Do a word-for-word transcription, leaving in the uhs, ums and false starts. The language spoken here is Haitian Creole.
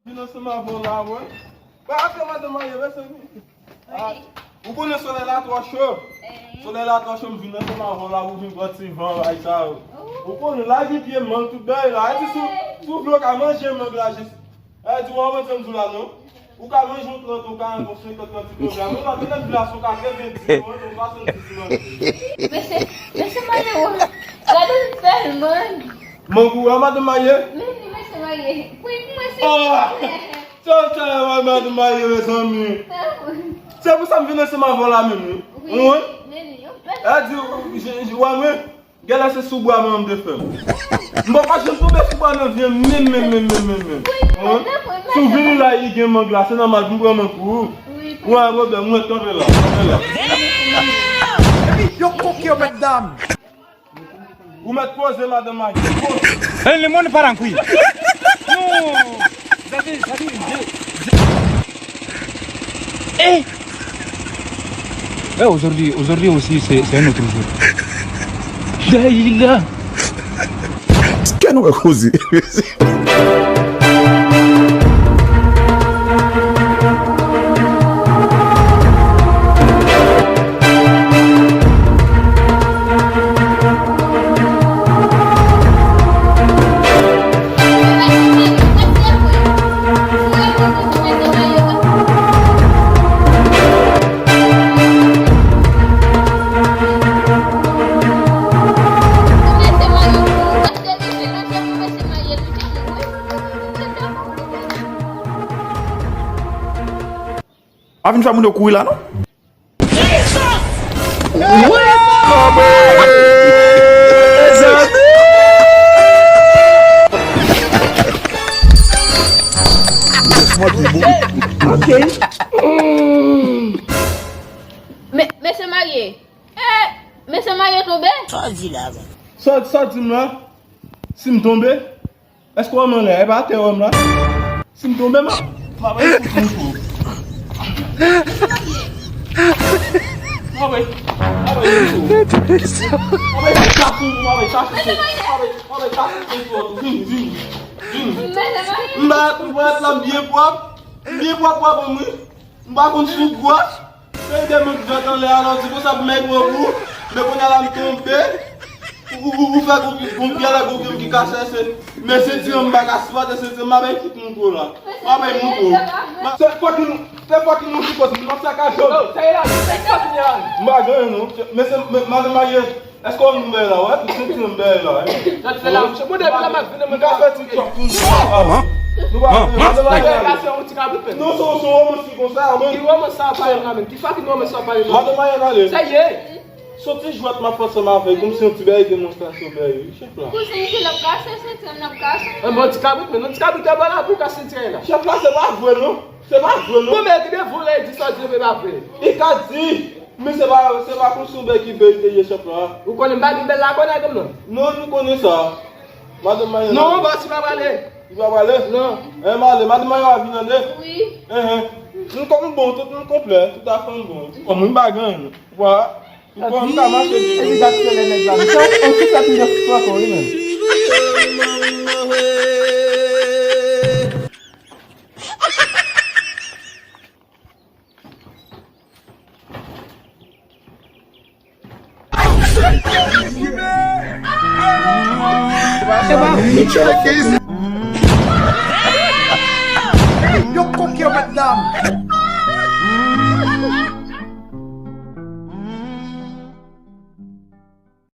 Vin ansanm avè w la, wè. Ba, apre madanm marye, mezanmi. Ah, ou konnen solèy la twò cho. Solèy la twò cho, m vin ansanm avè w la, ou vin pran ti van, bay sa yo. Ou konnen, la gen pye mang, tout bagay la. E di sou, sou vle w ka manje mang la, jis. E di, w a wè sa m di w la, non? Ou ka manje yon trant, ou ka yon senkant nan ti pye la. Mwen pa gentan di la, sou katrevenndis, mwen, ou swasanndiz nan. Mesye, mesye marye, wè. Gade l fè l, man. Mangou a madanm marye? Men li mesye marye. Wi, mwen se. Oh! Sa, sa, wè, madanm marye, mezanmi. Se pou sa m vin ansanm avè w la menm, wi. Wi. Wi. Men li, yon bèl. E di, je, je, wè, mwen, genlè se sou bwa manman m te fè m. M poko janm tonbe sou bwa nan vi m, menm, menm, menm, menm, menm, menm. Wi, mwen te pran. Si w vini la, li gen mang la, se nòmal pou m pran mang pou ou. Wi. Ou pa gen pwoblèm, mwen kanpe la, kanpe la. Epi yo koke yo mèt dam. Ou mèt poze, madanm Magi. Poze. Ele manda para aqui. Ei! É, aujourd'hui, aujourd'hui aussi, c'est, c'est un autre jour. Daïla. Kè nou wè koze. Pa vin fè moun yo kouri la, non? Ok. Men, mesye marye. Eh, mesye marye tonbe. Sa w di la, man? Sa, sa w di m la? Si m tonbe? Èske w wè m anlè? E pa atè w wè m la? Si m tonbe, m ap, m ap bay kout mouto. M ap bay, m ap bay mouto. M ap bay chache, m ap bay chache, m ap bay, m ap bay chache mouto. Vini, vini, vini. M ba, m ba la m byen pwòp. M byen pwòp, pwòp, wi. M pa konn si w gwòs. Fè de moun k vèt anlè a, lè w di konsa pou mèt wè w, men kounye a la m tonbe. Ou, ou, ou, ou fè gon, gon pyè la, gon pyè m ki kase, se, men senti an m pa ka sipòte, senti an m pa bay tout moun gwo la. M pa bay moun gwo. Se fòk nou, se fòk nou ki koz, m ap sakaje w. Oh, sa e la, se fòk nou la. M pa gen anyen non. Men se, men, madanm marye. Èske w wè m bèl la, wè? Tout senti m bèl la, wè? Sa te fè la, se bon, depi la, m ap vin nan mwen ka fè TikTok tou. Nou pa, madanm marye. Non, se, se yon romans ki konsa, mwen. Ki romans sa w pale la menm? Ki fakin romans sa w pale la? Madanm marye, ale. Sa ye? Se yon ti jwèt m ap fè ansanm avè w, kòmsi yon ti bagay demonstrasyon, bagay, chèf la. Kouzen, ki l ap kase, senti l ap kase. An bon, ti kabrit, men non, ti kabrit, te ba la pou kase senti la. Chèf la, se pa vre, non. Se pa vre, non. Bon, men, ki de vre la, e di sa, di, e pa vre. E ka di. Men se pa, se pa konsa yon bèl ki verite ye, chèf la. Ou konnen m pa gen bèl la, konnen kòm non. Non, nou konnen sa. Madanm marye. Non, bòs, li pa prale. Li pa prale? Non. Eh, m ale. Madanm marye a vin ande? Wi. Eh, eh. Nou kòm bon, tout nou konplè, tout afè nou bon. Kòm mwen pa gen anyen. Vwala. Nou kòm m ka mache byen. Epi gad se lè nèg la. Misye, on ti fè pi de fou ankò, wi, menm. Yo koke yo mèt dam.